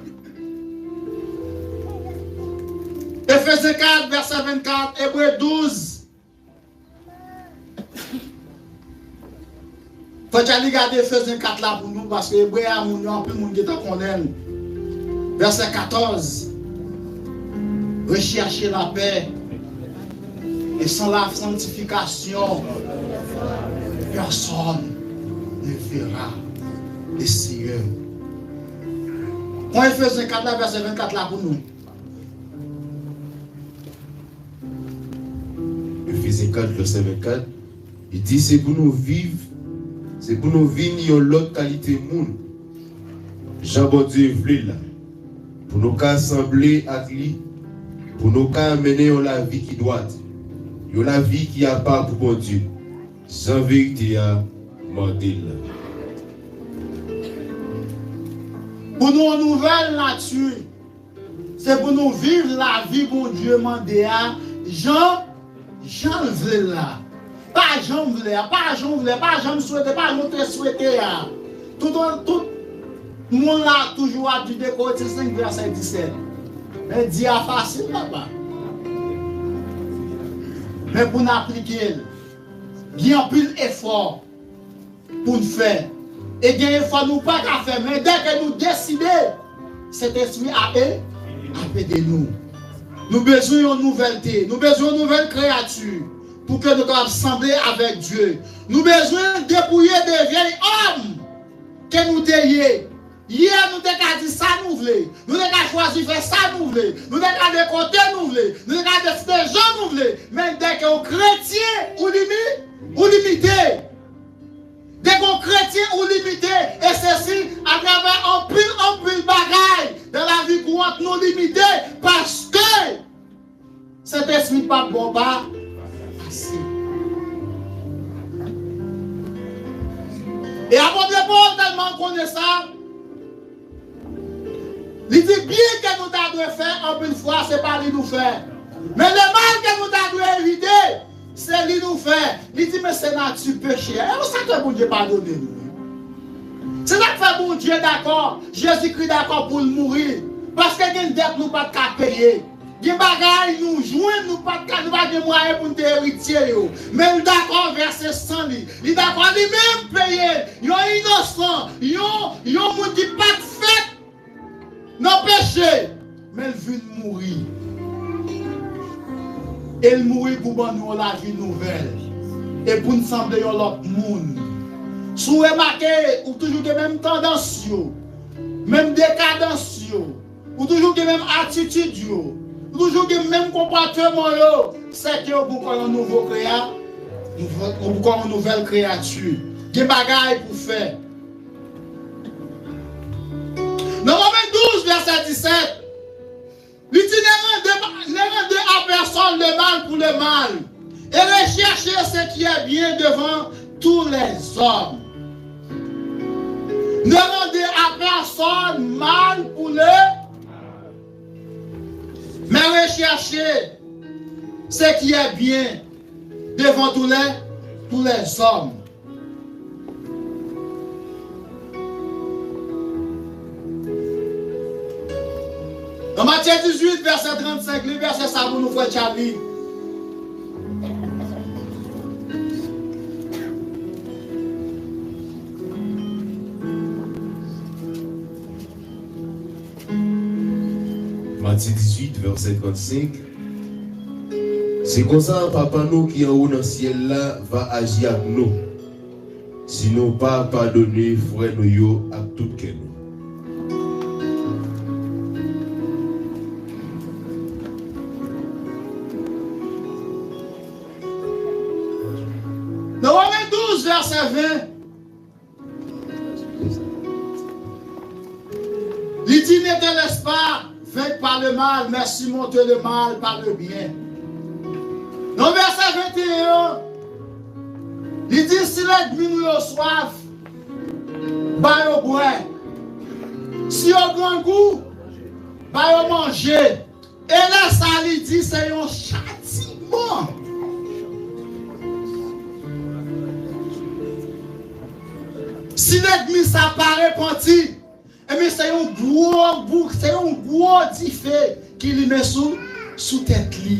Efezyen kat, vèsè vennkat, Ebre douz. Fò Charlie gade Efezyen kat la pou nou, paske Ebre a, moun yo, anpil moun gentan konnen l. Vèsè katòz. Recherchez la paix, et sans la sanctification, personne ne verra le Seigneur. Pran Efezyen kat la, vèsè vennkat la pou nou. Efezyen kat, vèsè vennkat, li di, se pou nou viv, se pou nou vin yon lòt kalite moun, jan Bondye vle l la, pou nou ka sanble ak li, pou nou ka mennen yon lavi ki dwat, yon lavi ki apa pou Bondye, jan verite a mande l la. Pou nou yon nouvèl nati, se pou nou viv lavi Bondye mande a, jan, jan l vle l la. Pa jan m vle a, pa jan w vle a, pa jan m swete, pa jan w te swete a. Tout, tout moun la toujou ap di de Korinti senk vèsè disèt. Men di a fasil, papa. Men pou n aplike l, gen anpil efò pou n fè. E gen efò nou pa ka fè, men dèke nou deside, Sentespri ap e-, ap ede nou. Nou bezwen yon nouvèlte, nou bezwen yon nouvèl kreyati pou ke nou kapab sanble avèk Dye. Nou bezwen depouye de vyèy òm ke nou te ye. Yè, nou te ka di sa nou vle, nou te ka chwazi fè sa nou vle, nou te ka ale kote nou vle, nou te ka deside jan nou vle, men dèke w kretyen, ou limi-, ou limite. Dèke w kretyen, ou limite, e sesi atravè anpil, anpil bagay nan lavi kourant nou limite, paske Sentespri p ap ba w pa ase. E apot Pòl tèlman konnen sa, li di, byen ke nou ta dwe fè, anpil fwa, se pa li nou fè. Men lemal ke nou ta dwe evite, se li nou fè. Li di, men se nati peche a. E sa k fè Bondye padone nou. Se sa k fè Bondye dakò, Jezikri dakò pou l mouri. Paske gen dèt nou pa t ka peye. Gen bagay nou jwenn, nou pa t ka, nou pa gen mwayen pou n te eritye yo. Men l dakò vèse san li. Li dakò li menm peye yon inosan, yon, yon moun ki pa t fèt nan peche. Men l vin mouri. E l mouri pou ban nou yon lavi nouvèl. E pou n sanble yon lòt moun. Si w remake, ou toujou gen menm tandans yo, menm dekadans yo, ou toujou gen menm atitid yo, ou toujou gen menm konpòteman yo, sèke ou poko yon nouvo kreya-, ou poko yon nouvèl kreyati. Gen bagay pou fè. Nan Women douz, vèsè disèt, li di, ne rendez, ne rendez à personne le mal pour le mal, et recherchez ce qui est bien devant tous les hommes. Ne rendez à personne mal pour le, mais recherchez ce qui est bien devant tous les, tous les hommes. Nan Matye dizuit, vèsè trannsenk, li vèsè sa pou nou, frè Charlie. Matye dizuit, vèsè trannsenk. Se konsa Papa nou ki anwo nan syèl la va aji ak nou, si nou pa padone frè nou yo ak tout kè nou. Nan Women douz, vèsè ven, li di, ne te laisse pas vaincre par le mal, mais surmonte le mal par le bien. Nan vèsè venteyen an, li di, si lènmi nou yo swaf, ba yo bwè. Si yo grangou, ba yo manje. E lè sa a, li di se yon chatiman. Si lènmi sa pa repanti, ebyen, se yon gwo bouk, se yon gwo dife ki limen sou, sou tèt li.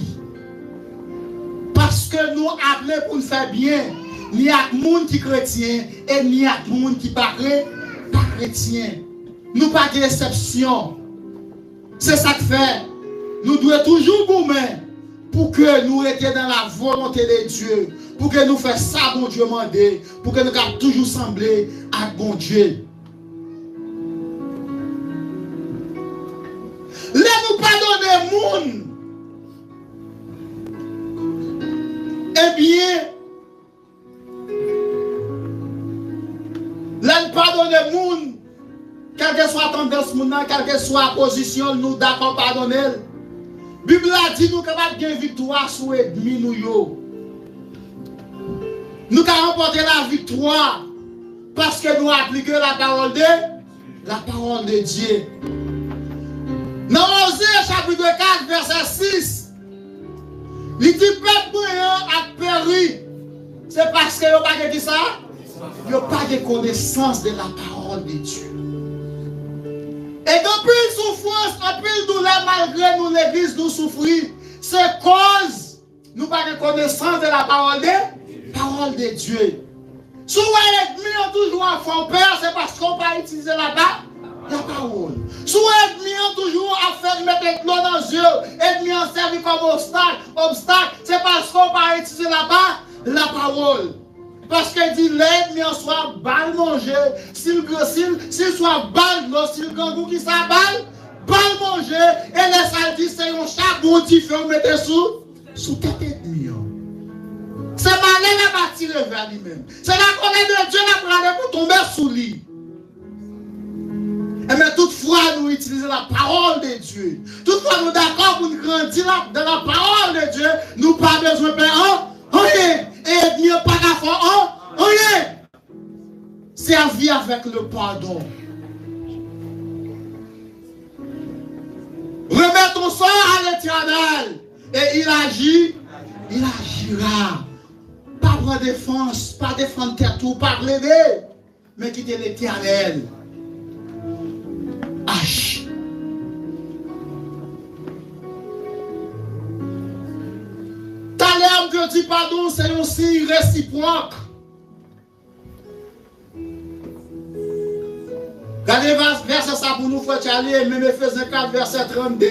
Paske nou aple pou n fè byen, ni ak moun ki kretyen e ni ak moun ki pa kre, pa kretyen. Nou pa gen eksepsyon. Se sa k fè nou dwe toujou goumen pou ke nou rete dans la volonté de Dieu, pou ke nou fè sa Bondye mande, pou ke nou ka toujou sanble ak Bondye. Lè nou padone moun, ebyen, lè n padone moun, kèlkeswa tandans moun nan, kèlkeswa pozisyon l, nou dakò padone l. Bib la di nou kapab gen viktwa sou ènmi nou yo. Nou ka ranpòte laviktwa paske nou aplike la parole de, la parole de Dieu. Nan Oze chapit kat vèsè sis, li di, pèp mwen an ap peri. Se paske yo pa gen kisa? Yo pa gen konesans de la parole de Dieu. E gen anpil soufrans, anpil doulè malgre nou legliz nou soufri. Se koz nou pa gen konesans de la parole de, parole de Dieu. Si w wè ènmi an toujou ap fè w pè, se paske w pa itilize la pa, la parole. Si w wè ènmi an toujou ap fè mete dlo nan zye w, ènmi an sèvi kòm obstak, obstak, se paske w pa itilize la pa, la parole. Paske di lè ènmi an swaf, ba l manje, si l gran, si l, si l swaf, ba l dlo, si l grangou, kisa ba l? Ba l manje, e lè sa l di se yon chabon dife w mete sou, sou tèt ènmi an. Se malè l ap atire vè li menm. Se la colère de Dieu l ap rale pou tonbe sou li. Ebyen, tout fwa nou itilize la parole de Dieu, tout fwa nou dakò pou n grandi la, dans la parole de Dieu, nou pa bezwen pè an, anyen. E ènmi an pa ka fè an, anyen. Servi avec le pardon. Remets ton sort à l'Éternel et il agit, il agira. Pa pran defans, pa defann tèt ou, pa plede, men kite Letènèl aji. Talè a m te di padon, se yon siy resipwòk. Gade vèsè sa pou nou, frè Charlie, e menm Efezyen kat, vèsè trannde.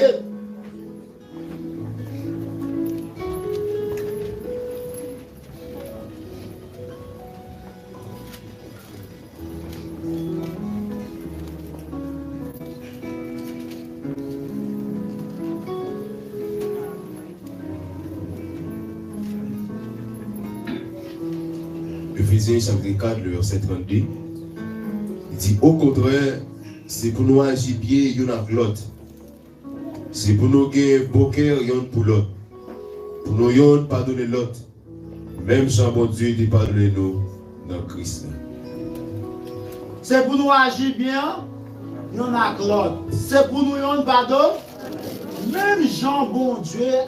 Efezyen chapit kat, le vèsè trannde, li di, okontrè, se pou nou aji byen youn ak lòt. Se pou nou gen bon kè yonn pou lòt. Pou nou yonn padone lòt. Menm jan Bondye te padone nou nan Kris la. Se pou nou aji byen yonn ak lòt. Se pou nou yonn padone. Menm jan Bondye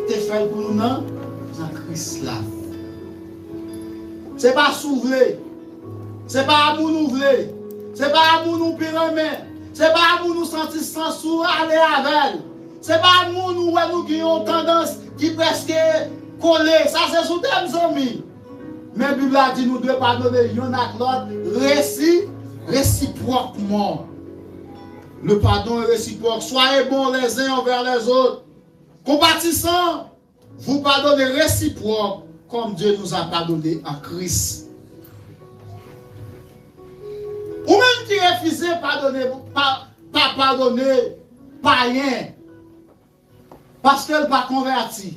te fè l pou nou nan, nan Kris la. Se pa si w vle. Se pa amoun ou vle. Se pa amoun ou pi renmen. Se pa amoun ou santi sans ou ale avè l. Se pa moun ou wè nou gen yon tandans ki prèske kole. Sa se sou tèm, zanmi. Men Bib la di nou dwe padone yonn ak lòt resi, resipwòkman. Le pardon est réciproque. Soyez bons les uns envers les autres. Compatissants, vous pardonnez réciproque, comme Dieu nous a pardonné en Christ. Ou menm ki refize padone, pa, pa padone payen, paske l pa konvèti,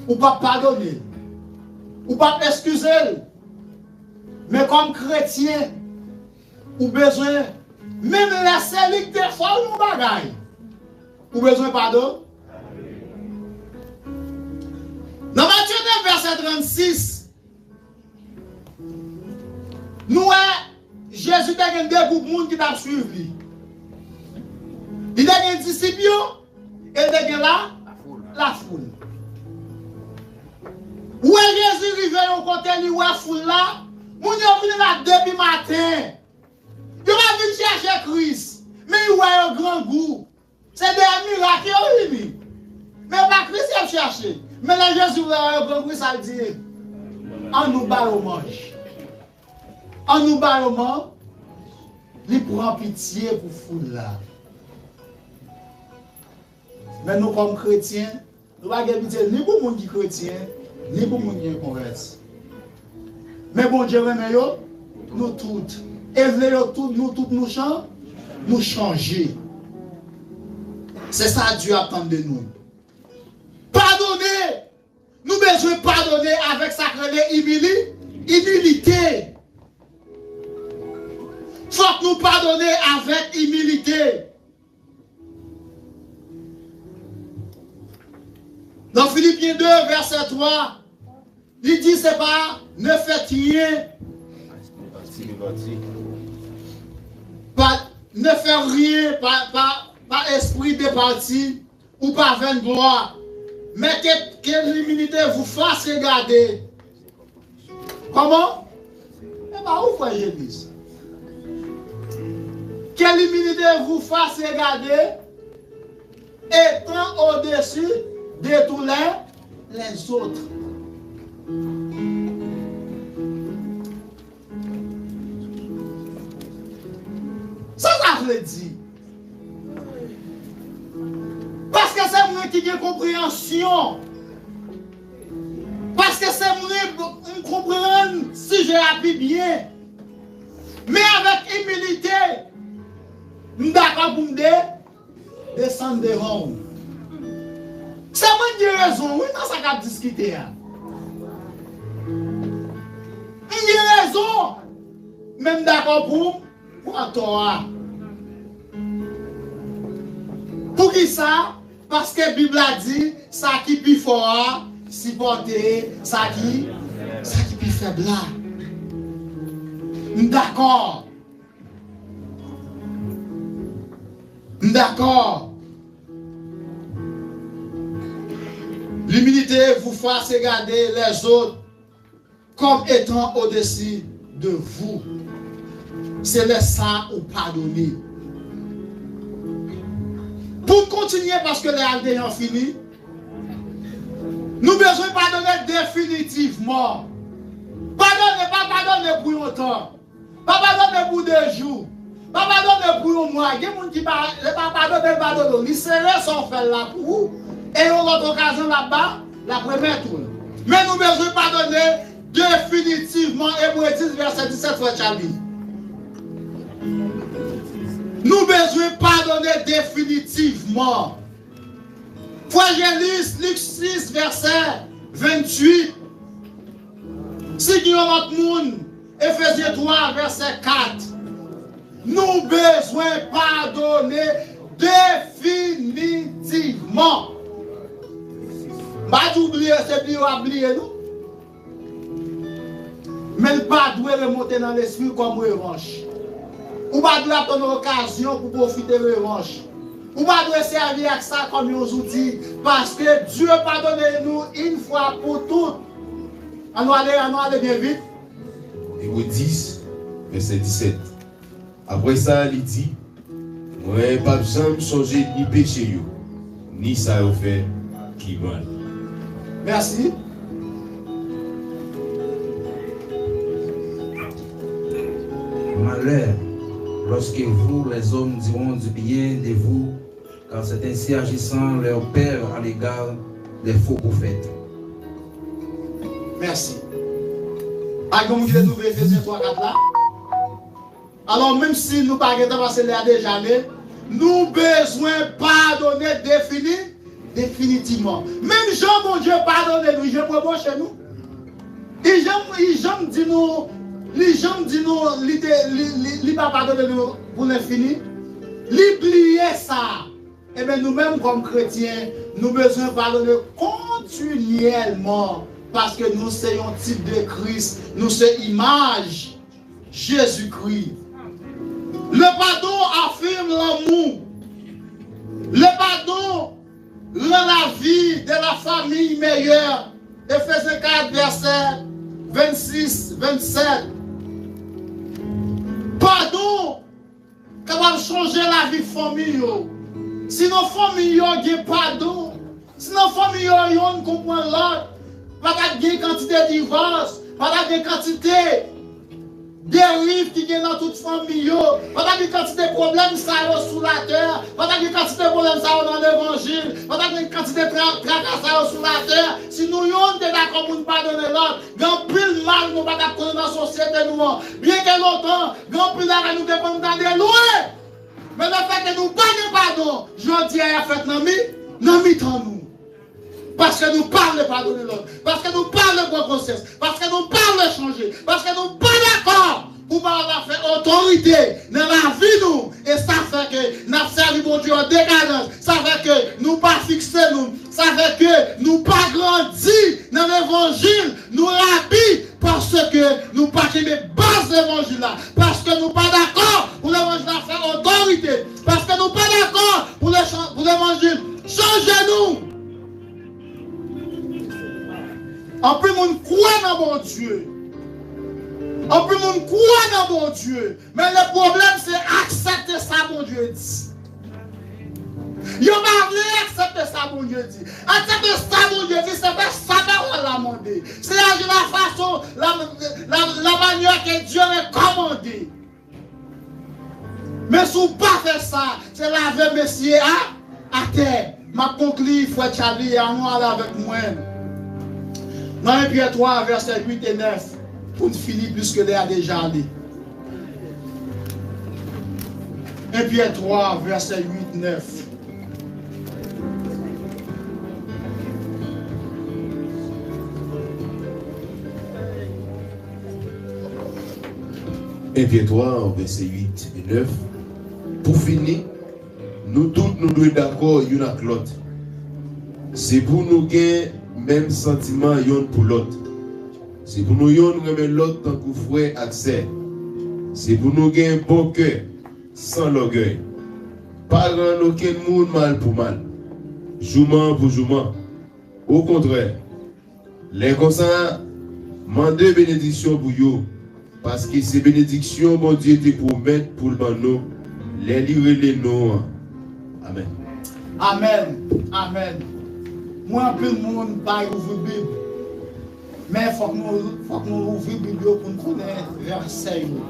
ou p ap padone l, ou p ap eskize l. Men kòm kretyen, ou bezwen, menm lè se li k te fè w yon bagay, ou bezwen padon. Nan Matye de vèsè trannsis, nou wè Jezi te gen de gwoup moun ki t ap swiv li. Li te gen disip yo e li te gen la, lafoul. Ou wè Jezi rive yon kote, li wè foul la, moun yo vin la depi maten. Yo pa vin chèche Kris, men li wè yo grangou. Se de mirak yo vini. Men pa Kris y ap chache. Men lè Jezi wè yo, yo pran Kris, sa l di, "Ann nou ba yo manje. Ann nou ba yo man." Li pran pitye pou foul la. Men nou kòm kretyen, nou pa gen pitye ni pou moun ki kretyen, ni pou moun ki gen konvèti. Men Bondye renmen yo, nou tout. E vle yo tout, nou tout nou chan, nou chanje. Se sa Dye ap tann de nou. Padone! Nou bezwen padone avèk sa k rele imili-, imilite. Fòk nou padone avèk imilite. Nan Filipyen de, vèsè twa, li di se pa ne faites rien, pa, ne faire rien par, par, par esprit de parti ou par vaine gloire, mais que, que l'humilité vous fasse regarder. Kòman? E pa ou, frè Jenis. Que l'humilité vous fasse regarder étant au-dessus de tous les, les autres. Sa sa vle di? Paske se mwen ki gen konpreyansyon. Paske se mwen, m konprann sijè a pi byen. Men avèk imilite, m dakò pou m de, desann devan w. Se mwen ki gen rezon, wi, nan sa k ap diskite a. M gen rezon, men m dakò pou m pran tò a. Poukisa? Paske Bib la di, sa ki pi fò a sipòte sa ki, sa ki pi fèb la. M dakò. M dakò. L'humilité vous fasse regarder les autres comme étant au-dessus de vous. Se lè sa ou padone. Pou n kontinye, paske lè a deja fini, nou bezwen padone definitivman. Padone, pa padone pou yon tan. Pa padone pou de jou. Pa padone pou yon mwa. Gen moun ki pa, lè pa padone, l padone w. Li sere sa w fè l la pou ou. E yon lòt okazyon, l ap ba, l ap remèt ou l. Men nou bezwen padone definitivman. Ebre dis, vèsè disèt, frè Charlie. Nou bezwen padone definitivman. Frè Jenis, Lik sis, vèsè venntuit. Si gen yon lòt moun, Efezyen twa, vèsè kat. Nou bezwen padone definitivman. M pa di w bliye, se bliye w ap bliye, non. Men l pa dwe remonte nan lespri w kòm revanch. Ou pa dwe atann okazyon pou pwofite revanch. Ou pa dwe sèvi ak sa kòm yon zouti, paske Dye padone nou yon fwa pou tout. Ann nou ale, ann nou ale byen vit. Ebre dis, vèsè disèt. Apre sa, li di, "Mwen p ap janm sonje ni peche yo, ni sa yo fè ki mal." Mèsi. Malheur lorsque vous, les hommes, diront du bien de vous, car c'est ainsi agissant leur père à l'égard des faux prophètes. Mèsi. Pa gen moun ki te twouve Efezyen twa kat la? Alò, menm si nou pa gentan, paske lè a deja ale, nou bezwen padone defini-, definitivman. Menm jan Bondye padone nou, li janm repwoche nou. Li janm, li janm di nou, li janm di nou, li te, li, li, li pa padone nou pou lenfini. Li bliye sa. Ebyen, nou menm kòm kretyen, nou bezwen padone kontinyèlman, paske nou se yon tip de Kris, nou se imaj Jezikri. Le pardon affirme l'amour. Le pardon rend la vie de la famille meilleure. Efezyen kat, vèsè vennsis, vennsèt. Padon kapab chanje lavi fanmi yo. Si nan fanmi yo gen padon, si nan fanmi yo yonn konprann lòt, pa t ap gen kantite divòs, pa t ap gen kantite deriv ki gen nan tout fanmi yo, pa t ap gen kantite pwoblèm sa yo sou latè, pa t ap gen kantite pwoblèm sa yo nan levanjil, pa t ap gen kantite tra- traka sa yo sou latè, si nou yonn te dakò pou n padone lòt, gen anpil mal nou pa t ap konnen nan sosyete nou an. Byenke lontan, gen anpil bagay nou te konn tande lwen. Men lefètke nou pa gen padon, jodi a y ap fèt nan mi, nan mitan nou. Paske nou pa vle padone lòt. Paske nou pa vle pran konsyans. Paske nou pa vle chanje. Paske nou pa dakò pou pawòl la fè otorite nan lavi nou. E sa fè ke n ap sèvi Bondye an dekadans. Sa fè ke nou pa fikse nou. Sa fè ke nou pa grandi nan levanjil. Nou rabi paske nou pa kenbe baz levanjil la. Paske nou pa dakò pou levanjil la fè otorite. Paske nou pa dakò pou lechan- pou levanjil chanje nou. Anpil moun kwè nan Bondye. Anpil moun kwè nan Bondye. Men le pwoblèm se aksepte sa Bondye di. Yo pa vle aksepte sa Bondye di. Aksepte sa Bondye di, se fè sa pawòl la mande. Se aji la fason, la, la, la manyè ke Dye rekòmande. Men si w pa fè sa, se lave mesye a atè. M ap konkli, frè Charlie, anon ale avèk mwen nan en Pyè twa, vèsè uit e nèf, pou n fini, piske lè a deja ale. En Pyè twa, vèsè uit, nèf. En Pyè twa, vèsè uit e nèf. Pou fini, nou tout nou dwe dakò youn ak lòt. Se pou nou gen menm santiman yonn pou lòt. Se pou nou yonn renmen lòt tankou frè ak sè. Se pou nou gen bon kè, san lògèy. Pa rann okenn moun mal pou mal, jouman pou jouman. Okontrè, lè konsa, mande benediksyon pou yo, paske se benediksyon Bondye te pwomèt pou l ban nou lè li rele nou an. Amèn. Amèn. Amèn. Mwen, anpil moun pa ouvri Bib. Men fòk nou, fòk nou ouvri Bib yo pou n konnen vèsè yo.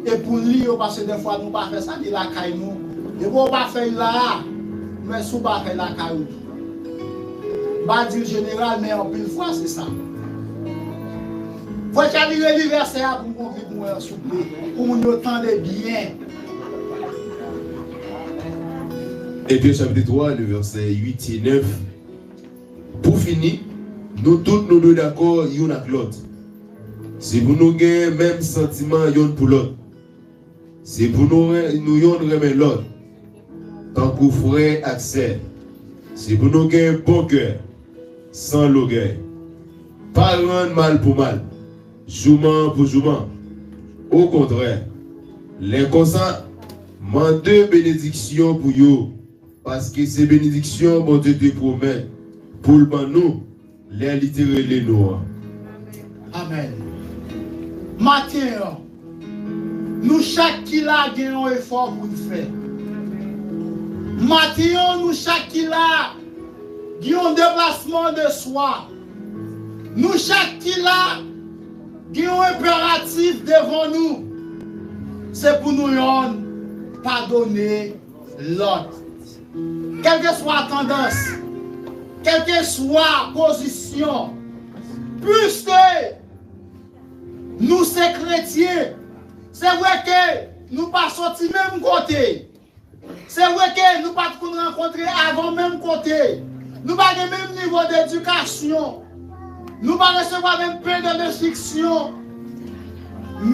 E pou n li yo, paske dèfwa nou pa fè sa, li lakay nou. Depi w pa fè l la a, men si w pa fè l lakay ou tou. M pa di l jeneral, men anpil fwa se sa. Fò Tchali reli vèsè a pou m konpli pou mwen, souple, pou moun yo tande byen. Ebre chapit twa, le vèsè uit e nèf. Pou fini, nou tout nou dwe dakò youn ak lòt. Se pou nou gen menm santiman youn pou lòt. Se pou nou ren- nou yonn renmen lòt, tankou frè ak sè. Se pou nou gen bon kè, san lògèy. Pa rann mal pou mal, jouman pou jouman. Okontrè, lè konsa, mande benediksyon pou yo, paske se benediksyon Bondye te pwomèt pou l ban nou lè li te rele nou an. Amèn. Maten an, nou chak ki la gen yon efò pou n fè. Maten an, nou chak ki la gen yon deplasman de swa. Nou chak ki la gen yon enperatif devan nou. Se pou nou yonn padone lòt. Kèlkeswa tandans, kèlkeswa pozisyon, piske nou se kretyen, se vre ke nou pa soti menm kote, se vre ke nou pa t konn rankontre avan menm kote, nou pa gen menm nivo dedikasyon, nou pa resevwa menm pen de benediksyon,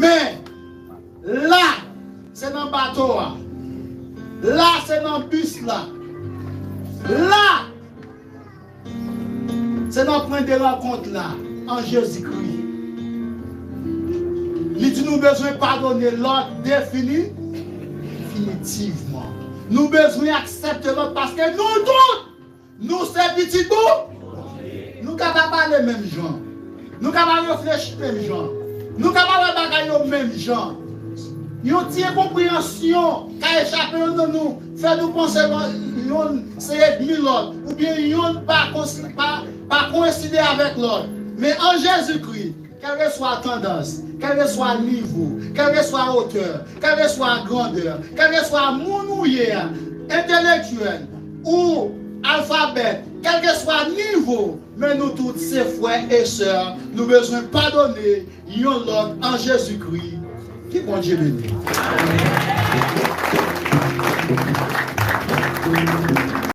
men la, se nan bato a. La, se nan bis la. La, se nan pwen de rankont la, an Jezikri. Li di nou bezwen padone lòt defini, definitivman. Nou bezwen aksepte lòt paske nou tout, nou se pitit Bon-, nou ka pa pale menm jan. Nou ka pa reflechi menm jan. Nou ka pa wè bagay yo menm jan. Yon ti enkonpreyansyon ka echape yonn nan nou, fè nou panse lò- yonn se ènmi lòt, oubyen yonn pa, kons- pa, pa koyenside avèk lòt. Men an Jezikri, kèlkeswa tandans, kèlkeswa nivo, kèlkeswa otè, kèlkeswa grandè, kèlkeswa moun ou ye a, entelektyèl ou alfabèt, kèlkeswa nivo, men nou tout se frè e sè, nou bezwen padone yon lòt an Jezikri. Ki Bondye beni.